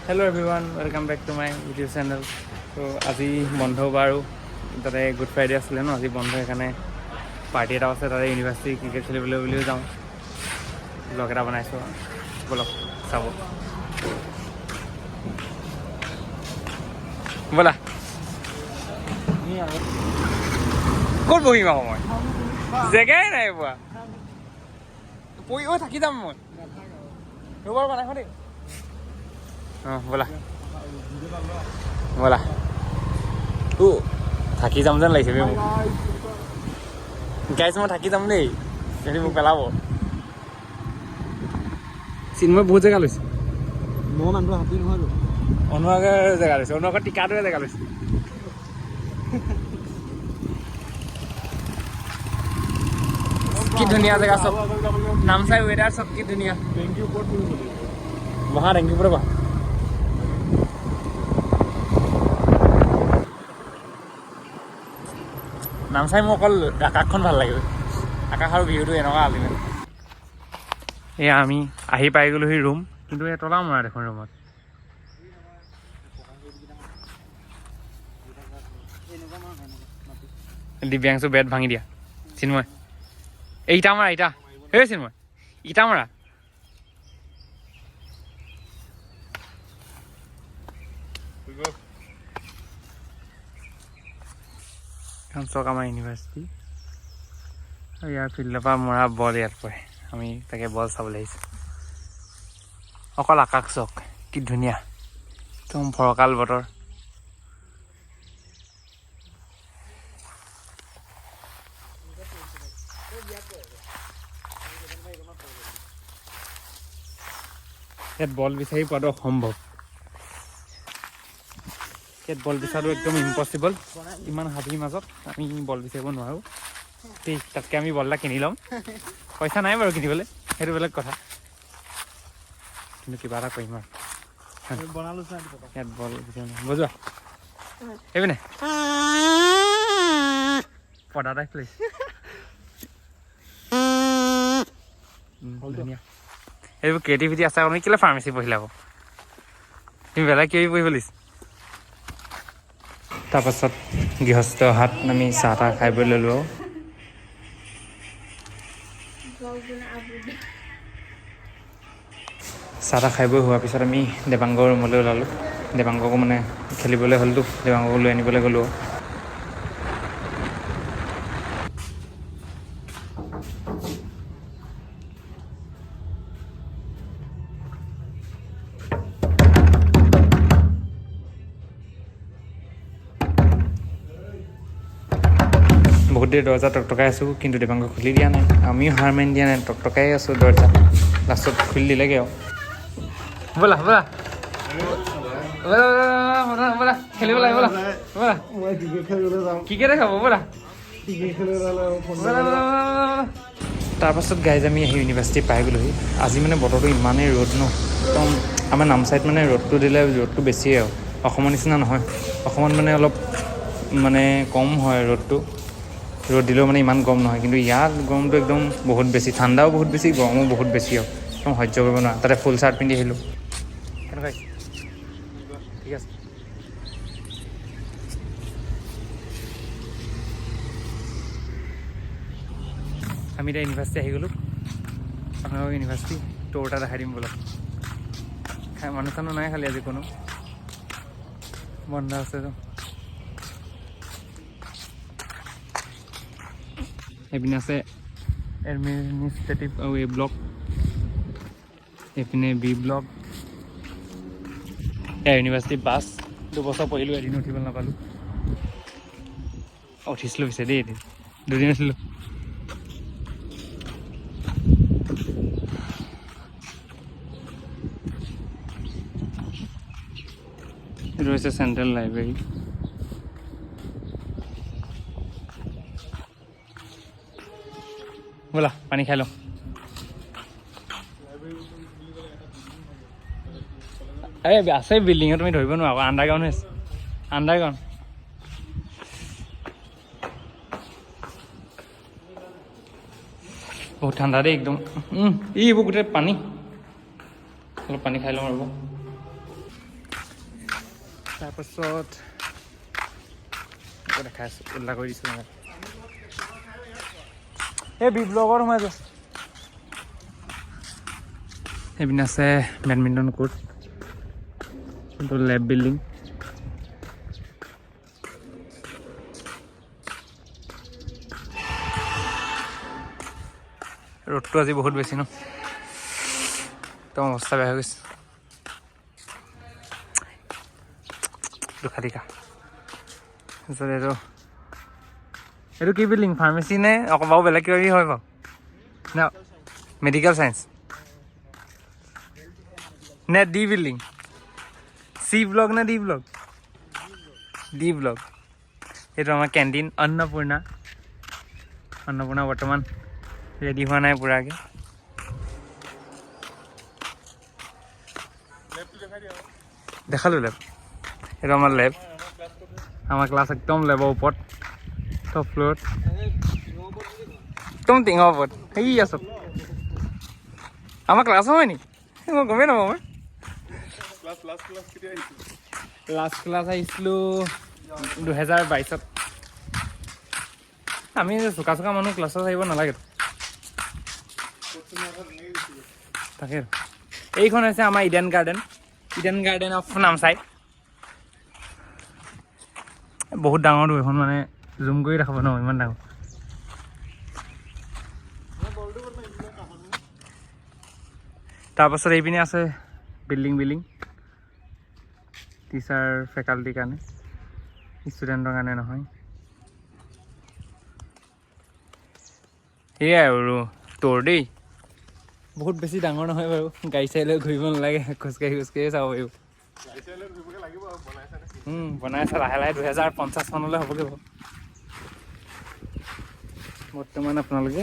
Hello everyone, welcome back to my YouTube channel. ত' আজি বন্ধ বাৰু, তাতে গুড ফ্ৰাইডে আছিলে ন, আজি বন্ধ, সেইকাৰণে পাৰ্টি এটাও আছে তাতে, ইউনিভাৰ্চিটি ক্ৰিকেট খেলিবলৈ বুলিও যাওঁ। ব্লগ এটা বনাইছোঁ, ব'লক চাব। ব'লা, ক'ত বহিম আকৌ মই? জেগাই নাই পোৱা। পৰি ঐ থাকি যাম মই। ৰ'ব ৰ'ব, নাই দেই। অঁ, ব'লা ব'লা। ও থাকি যাম যেন লাগিছে বে মোক। গাইজ, মই থাকি যাম দেই, সিহঁতি মোক পেলাব। চিন্ময় বহুত জেগা লৈছে। মই মানুহটো হাতী নহয়তো। অনুৰাগে জেগা লৈছে, অনুৰাগৰ টিকাটোৱে জেগা লৈছে। কি ধুনীয়া জেগা চব, নামচাই ৱেডাৰ চব কি ধুনীয়া। টেংকি ওপৰত বহিব লাগিব। বহা, টেংকি ওপৰতে বহা। নামচাই মোৰ অকল আকাশখন ভাল লাগে, আকাশ আৰু ভিউটো এনেকুৱা আল্টিমেট। এয়া আমি আহি পাই গ'লোহি ৰুম, কিন্তু এই তলা মৰা দেখোন ৰুমত। দিব্যাংশু বেট ভাঙি দিয়া। চিন্ময়, এই ইটা মাৰা, ইটা। হে চিন্ময়, ইটা মাৰা। এখন চাওক আমাৰ ইউনিভাৰ্চিটি আৰু ইয়াৰ ফিল্ডৰ পৰা মৰা বল ইয়াত পৰে। আমি তাকে বল চাবলৈ আহিছোঁ। অকল আকাশ চাওক কি ধুনীয়া, একদম ফৰকাল বতৰ। ইয়াত বল বিচাৰি পোৱাটো অসম্ভৱ। ইয়াত বল বিচৰাটো একদম ইম্পচিবল। ইমান হাবিৰ মাজত আমি বল বিচাৰিব নোৱাৰোঁ। ঠিক তাতকৈ আমি বল এটা কিনি ল'ম। পইচা নাই বাৰু কিনিবলৈ, সেইটো বেলেগ কথা, কিন্তু কিবা এটা কৰিম আৰু। ইয়াত বল বিচাৰি নোৱাৰোঁ। বজোৱা এইপিনে পদা টাইপ লাগিছে। ধুনীয়া। এইবোৰ ক্ৰিয়েটিভিটি আছে। আপুনি কেলৈ ফাৰ্মাচী পঢ়িলা আকৌ? তুমি বেলেগ কিবা পঢ়িব লাগিছে। তাৰপাছত গৃহস্থ হাত আমি চাহ তাহ খাই বৈ ল'লোঁ আৰু। চাহ তাহ খাই বৈ হোৱাৰ পিছত আমি দেৱাংগৰ ৰুমলৈ ওলালোঁ। দেৱাংগকো মানে খেলিবলৈ হ'লতো, দেৱাংগকো লৈ আনিবলৈ গ'লোঁ। বহুত দেৰি দৰ্জা টকটকাই আছোঁ, কিন্তু দেৱাংগ খুলি দিয়া নাই। আমিও হাৰ মানি দিয়া নাই, টকটকাই আছোঁ দৰ্জা। লাষ্টত খুলি দিলেগৈ আৰু। ব'লা ব'লা ব'লা ব'লা ব'লা, খেলিব লাগে, ব'লা ব'লা। মই ক্ৰিকেট খেলিবলৈ যাম। ক্ৰিকেটে খাব, ব'লা। ক্ৰিকেট খেলিবলৈ যালে ফোন। ব'লা ব'লা ব'লা। তাৰপাছত গাইজ আমি আহি ইউনিভাৰ্চিটি পাই গ'লোহি। আজি মানে বতৰটো ইমানেই ৰ'দ ন, একদম আমাৰ নামচাইত মানে ৰ'দটো দিলে ৰ'দটো বেছিয়ে আৰু, অসমৰ নিচিনা নহয়। অসমত মানে অলপ মানে কম হয় ৰ'দটো, ৰ'দ দিলেও মানে ইমান গৰম নহয়, কিন্তু ইয়াত গৰমটো একদম বহুত বেছি, ঠাণ্ডাও বহুত বেছি, গৰমো বহুত বেছি আৰু একদম সহ্য কৰিব নোৱাৰা। তাতে ফুল চাৰ্ট পিন্ধি আহিলোঁ। কেনেকুৱা? ঠিক আছে। আমি এতিয়া ইউনিভাৰ্চিটি আহি গ'লোঁ। আপোনালোকক ইউনিভাৰ্চিটি ট'ৰ এটা দেখাই দিম বোলক। মানুহ চানুহ নাই খালি, আজি কোনো বন্ধ আছে তো। এইপিনে আছে এডমিনিষ্ট্ৰেটিভ আৰু এ ব্লক, এইপিনে বি ব্লক। এয়া ইউনিভাৰ্চিটি বাছ। 2 বছৰ পঢ়িলোঁ, এদিন উঠিবলৈ নাপালোঁ। উঠিছিলোঁ পিছে দেই, এদিন দুদিন উঠিলোঁ। এইটো হৈছে চেণ্ট্ৰেল লাইব্ৰেৰী। ব'লা, পানী খাই লওঁ। এই আছে বিল্ডিঙত, তুমি ধৰিব নোৱাৰা, আণ্ডাৰগ্ৰাউণ্ড হৈ আছে, আণ্ডাৰগ্ৰাউণ্ড। বহুত ঠাণ্ডা দেই একদম। এইবোৰ গোটেই পানী, অলপ পানী খাই লওঁ, ৰ'ব। তাৰপাছত আকৌ দেখাই আছোঁ, উল্লা কৰি দিছোঁ মানে। এই বি ব্লকত সোমাই যোৱা। এইপিনে আছে বেডমিণ্টন কোৰ্ট, এইটো লেব বিল্ডিং। ৰ'দটো আজি বহুত বেছি ন, একদম অৱস্থা বেয়া হৈ গৈছে। দুখালিকা। তাৰপিছত এইটো কি বিল্ডিং? ফাৰ্মাচী নে আকৌ বাৰু বেলেগ কিবা কিবি হয় বাৰু নে মেডিকেল চায়েন্স নে ডি বিল্ডিং, চি ব্লক নে ডি ব্লক? D block. এইটো আমাৰ কেণ্টিন অন্নপূৰ্ণা। অন্নপূৰ্ণা বৰ্তমান ৰেডি হোৱা নাই পূৰাকৈ। দেখালোঁ লেব। এইটো আমাৰ লেব, আমাৰ ক্লাছ একদম লেবৰ ওপৰত, টপ ফ্ল'ৰত, একদম টিঙৰ ওপৰত। সেই আছত আমাৰ ক্লাছ হয় নি? মই গমেই নাপাওঁ। মই লাষ্ট ক্লাছ আহিছিলোঁ 2022ত। আমি চোকা চোকা মানুহ ক্লাছত আহিব নালাগে। তাকে, এইখন হৈছে আমাৰ Eden garden, Eden garden of Namsai. বহুত ডাঙৰটো এইখন, মানে জুম কৰি দেখাব ন, ইমান ডাঙৰ। তাৰপাছত এইপিনে আছে বিল্ডিং, বিল্ডিং টিচাৰ ফেকাল্টিৰ কাৰণে, ষ্টুডেণ্টৰ কাৰণে নহয়। সেয়াই আৰু তোৰ দেই, বহুত বেছি ডাঙৰ নহয় বাৰু, গাড়ী চাড়ী লৈ ঘূৰিব নালাগে, খোজকাঢ়ি খোজকাঢ়িয়ে চাব পাৰিব। বনাইছে লাহে লাহে, 2050 মানলৈ হ'বগৈ বাৰু। বৰ্তমান আপোনালোকে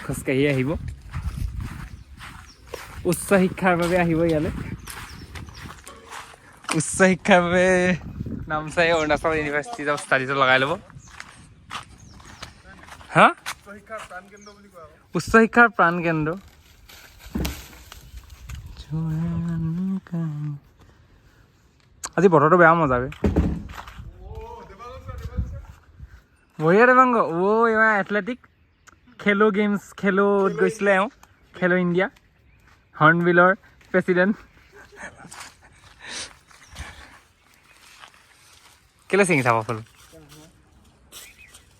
খোজকাঢ়ি আহিব, উচ্চ শিক্ষাৰ বাবে আহিব ইয়ালৈ। উচ্চ শিক্ষাৰ বাবে নামচাই অৰুণাচল ইউনিভাৰ্চিটি অফ ষ্টাডিজত লগাই ল'ব। হা, উচ্চ শিক্ষাৰ প্ৰাণ কেন্দ্ৰ। আজি বতৰটো বেয়া, মজা বে। বঢ়িয়া দেৱাংগ। অ' এইবাৰ এথলেটিক খেলো গেমছ খেলোত গৈছিলে এওঁ, খেলো ইণ্ডিয়া হৰ্ণবিলৰ প্ৰেচিডেণ্ট। কেলৈ ছিঙি চাব ফুল?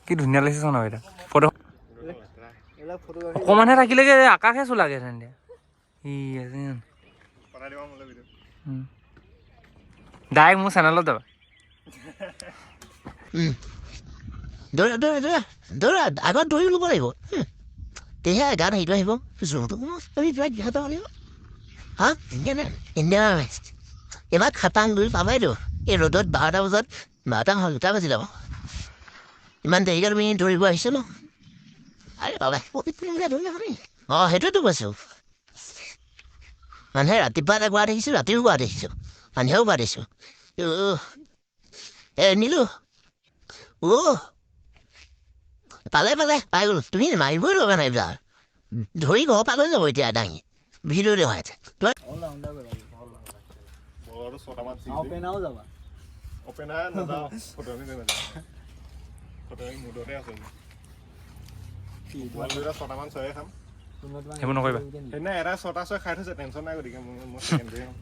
কি ধুনীয়া লাগিছে চোন এতিয়া ফটো। অকণমানহে থাকিলেগে আকাশে চোলাগে তেন্তে। ই আছে ডাইৰেক্ট মোৰ চেনেলত যাবা। দৌৰা দৌৰা দৌৰা দৌৰা, আগত দৌৰি ল'ব লাগিব, তেতিয়া গাত হেৰিটো আহিব। লাগিব হা। এইবাৰ খাটাং দৌৰি পাবাইতো এই ৰ'দত 12টা বজাত, 12টা নহয় 2টা বাজি যাব। ইমান দেৰিকৈ তুমি দৌৰিব আহিছা ন? আৰে বাবা, অঁ, সেইটোৱেতো কৈছোঁ। মানুহে ৰাতিপুৱা এটা গোৱা দেখিছোঁ, ৰাতিও গোৱা দেখিছোঁ, সন্ধিয়াও গোৱা দেখিছোঁ। এ নিলো, অ' পালে পালে পাই গ'লো। তুমি মাৰিবই লগা নাই, এইবিলাক ধৰি ঘৰ পালৈ যাব এতিয়া দাঙি ভিডিঅ' দেখুৱাই। অপেনাও যাবা? অপেনাৰ নাযাওঁ, ফটোৱামি নাযাওঁ, ফটোৱামি মুডতে আছে। বল দুটা ছটামান ছয়ে খাম। সেইবোৰ নকৰিবা। সেইদিনা এটা ছটা ছয় খাই থৈছে, টেনশ্যন নাই, গতিকে মই ছেকেণ্ডেৰী খাম।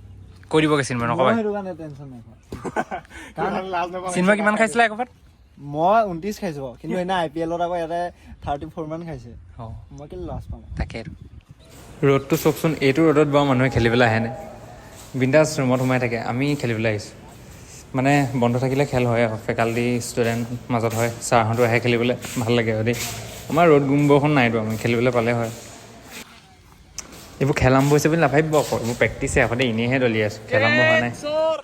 কৈ দিবগৈ চিনেমা নকবা। সেইটো কাৰণে টেনশ্যন নাই। লাজ নাপাওঁ। চিনেমা কিমান খাইছিলে একবাৰ? মই 29 খাইছোঁ বাৰু, কিন্তু সেইদিনা আই পি এলত আকৌ ইয়াতে 34 মান খাইছে। অঁ। মই কেলৈ লাজ পাম? তাকে, ৰ'দটো চাওকচোন। এইটো ৰ'দত বাৰু মানুহে খেলিবলৈ আহেনে? বিন্দাছ ৰুমত সোমাই থাকে। আমি খেলিবলৈ আহিছোঁ। মানে বন্ধ থাকিলে খেল হয় আৰু ফেকাল্টি ষ্টুডেণ্ট মাজত হয়, ছাৰহঁতো আহে খেলিবলৈ, ভাল লাগে আৰু দেই। আমাৰ ৰ'দ গুম বৰষুণ নাইতো, আমি খেলিবলৈ পালে হয়। এইবোৰ খেল আৰম্ভ হৈছে বুলি নাভাবিব আকৌ, এইবোৰ প্ৰেক্টিচহে আকৌ দেই, এনেইহে দলিয়াই আছোঁ, খেল আৰম্ভ হোৱা নাই। ফ'ৰ।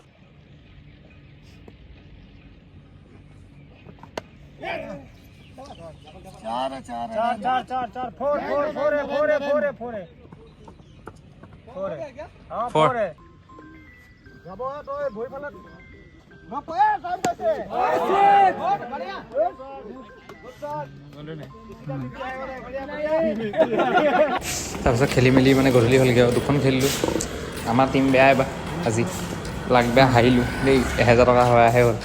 তাৰপিছত খেলি মেলি মানে গধূলি হ'লগৈ আৰু দুখন খেলিলোঁ। আমাৰ টীম বেয়া এবাৰ আজি। লাক বেয়া, হাৰিলোঁ দেই। 1000 টকা হোৱাহে হ'ল।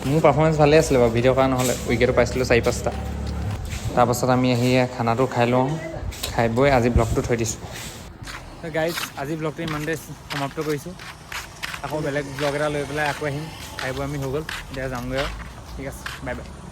মোৰ পাৰফৰ্মেঞ্চ ভালেই আছিলে বাৰু, ভিডিঅ' কৰা নহ'লে। উইকেটো পাইছিলোঁ চাৰি পাঁচটা। তাৰপাছত আমি আহি খানাটো খাই লওঁ। খাই বৈ আজি ব্লগটো থৈ দিছোঁ। গাইজ, আজি ব্লগটো ইমানতে সমাপ্ত কৰিছোঁ। আকৌ বেলেগ ব্লগ এটা লৈ পেলাই আকৌ আহিম। খাই বৈ আমি হৈ গ'ল, এতিয়া যামগৈ আৰু। ঠিক আছে, বাই বাই।